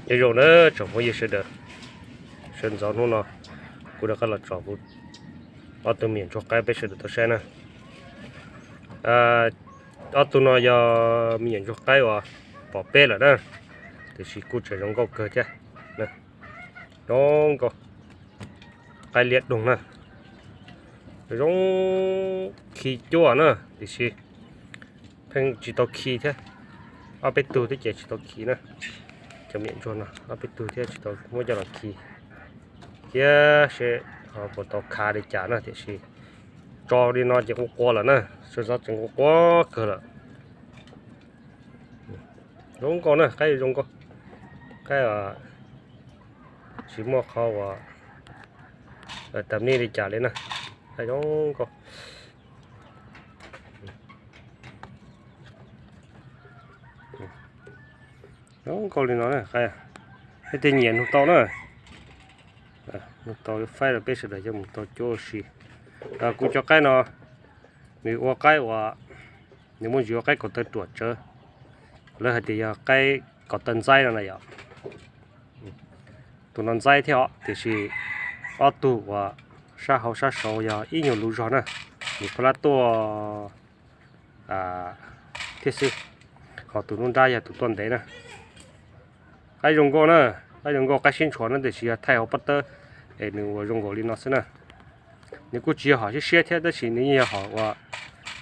Nyob zoo na tsoom phooj ywg sawv daws, sawv ntxov hnub no kuv rov qab los tso kuv ob tug me nyuam ntsuag qaib peb sawv daws tau saib na. Ob tug no yog me nyuam ntsuag qaib uas pom peb lawm na, tiam sis kuj tseem zoo nkauj kawg thiab. Zoo nkauj, qaib liab doog na, zoo khi cuaj na, tiam sis pheej tsis tau khi thiab. Ob peb tug thiab ces tsis tau khi na. Cov me nyuam ntsuag no ob peb tug thiab tsis tau muab coj los khi thiab seb ho puas tau khav li cas na, tiam sis tso li no ces qua qua lawm na, sawv ntxov tseem qua qua kawg lawm. Zoo nkauj na, qaib zoo nkauj, qaib tsis muaj qhov uas tam nej li cas li na, qaib zoo nkauj. Zoo nkauj li no, leej twg nyiam nug tau na, nug tau yuav faib rau peb sawv daws coj mus tau cuab ua si. Kuv cov qaib no nws ua qaib uas nws muaj ntsis ua qaib kaus taw ruam tsawv, lawv hais tias yog qaib kaus taw ntxaib no na yom. Tus no ntxaib thiab os, tiam sis ob tug uas sab hauv sab saud yog ib nyuag lus zog na, nws pha lab tuaj thiab xwb, ho tus nruab nrab yog tus tuaj ntev na. Qaib zoo nkauj na, qaib zoo nkauj qaib siab ntshua na, tiam sis yog thaij hauv pob tawb es nws ua zoo nkaus li no xwb na. Nws kuj tsis yog hom siab siab thiab, tab sis nws yeej yog hom uas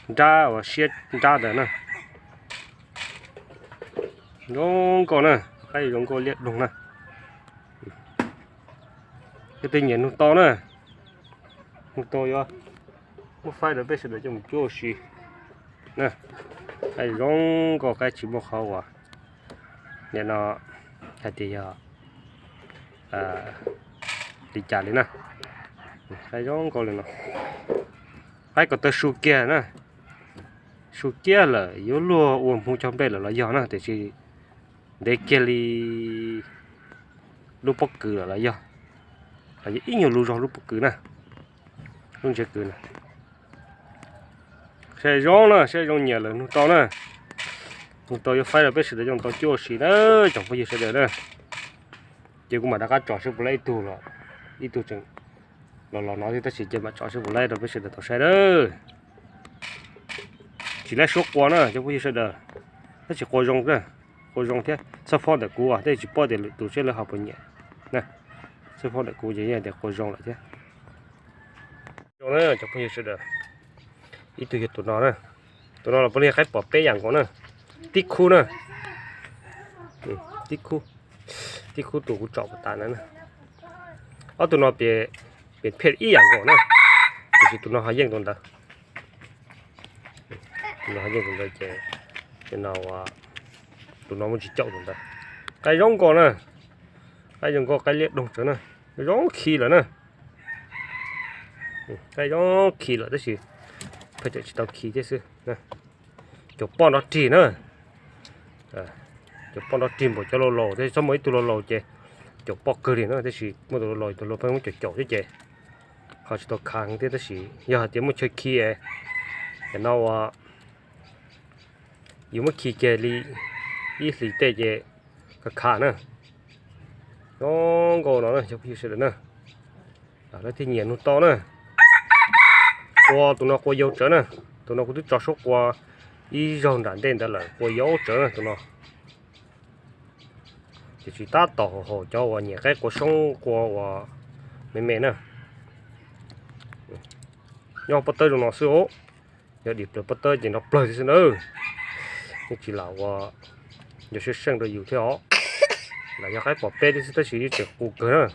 nrab uas siab nrab ntawd na. Zoo nkauj na, qaib zoo nkauj liab doog na. Leej twg nyiam nug tau na, nug tau yuav muab faib rau peb sawv daws coj mus cuab ua si na. Qaib zoo nkauj, qaib tsis muaj qhov uas nim no hais tias yog li cas li na. Qaib zoo nkauj li no, qaib kaus taw su kiag na, su kiag lawm yuav luag ua hmuv cog nplej lawm los yog na, tiam sis ntev kiag li lub pob kws lawm los yog, los yog ib nyuag lus zog lub pob kws na, lub ntsiav kws na. Saib zoo na, saib zoo nyiam lawm nug tau na, nug tau yuav faib rau peb sawv daws coj mus tau cuab ua si na, tsoom phooj ywg sawv daws na. Ces kuv mam rov qab tso seb puas laib ib tug los, ib tug tseem los los no thiab, tab sis ces mam tso seb puas laib rau peb sawv daws tau saib na. Tsis laib suab qua na cov phooj ywg sawv daws, tab sis qua zoo, qua zoo thiab. Txhob phob ntawm kuv, tab sis tsis paub tias lwm tus seb lawv ho puas nyiam na. Txhob phob ntawm kuv ces yeej tias qua zoo lawm thiab. Zoo na cov phooj ywg sawv daws, ib tug yog tus no na, tus no los puav leej qaib pom peb yam nkaus na, tib khub na, tib khub, tib khub tus kuv tsom puas tas na. Ob tug no pem phej ib yam nkaus na, tiam sis tus no ho yeej tus ntawd. Tus no ho yeej tus ntawd ces, no, tus no muaj tsis caum tus ntawd. Qaib zoo nkauj na, qaib zoo nkauj qaib liab doog tsawv na, zoo khi lawm na. Qaib zoo khi lawm tab sis pheej tseem tsis tau khi thiab xwb. Cov poj nrov rig na, cov poj nrov rig npaum cov laus laus, tab sis txhob muaj ib tug laus laus ces caum poj kawg li na, tab sis muaj tus laus laus, tus laus pheej muab caum caum thiab ces ho tsis tau khav thiab, tab sis yog hais tias muaj chaw khi, tam no uas yus muab khi kiag li ib hlis tej ces khav khav na. Zoo nkauj no na cov phooj ywg sawv daws na, leej twg nyiam nug tau na. Qua tus no qua yau tsawv na, tus no kuv twb tso suab qua ib zaug nram ntej ntawd lawm, qua yau tsawv na tus no. Ces tsis tab tom haum cov uas nyiam qaib qua soob qua uas me me na. Nyob pob tawb zoo no xwb os, yog dim plaws pob tawb ces nrov plawg xwb na. Yeej tsis lam ua yog seej seej rau yus thiab os, lam yog qaib pom peb thiab xwb tab sis yeej tseem qus kawg na.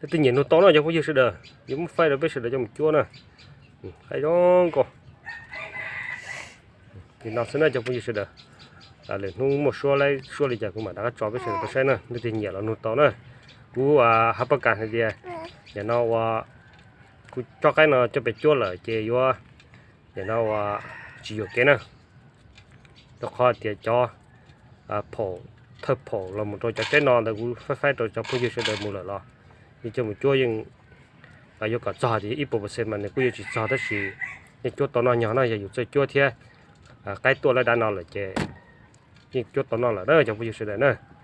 Leej twg nyiam nug tau no cov phooj ywg sawv daws, yuav muab faib rau peb sawv daws coj mus cuab na. Qaib zoo nkauj li no xwb na cov phooj ywg sawv daws. Lwm hnub muaj suab laib suab li cas kuv mam rov qab tso peb sawv daws tau saib na, leej twg nyiam los nug tau na. Kuv hab pab kas hais tias, yam no uas kuv tso qaib no coj pem cuab lawm ces yuav, yam no uas tsis yuam kev na, rau qhov tias cov phaum, thawj phaum los mus rau cov tsaib no ntawd kuv faib faib rau cov phooj ywg sawv daws mus lawm los yeej coj mus cuab yeej yuav kom txog tias ib puas percent mas nws kuj yuav tsis txog tab sis yeej cuab tau noj nyog no, yog yus txawj cuab thiab qaib tuaj lawm dav no lawm ces yeej cuab tau noj lawm na cov phooj ywg sawv daws na.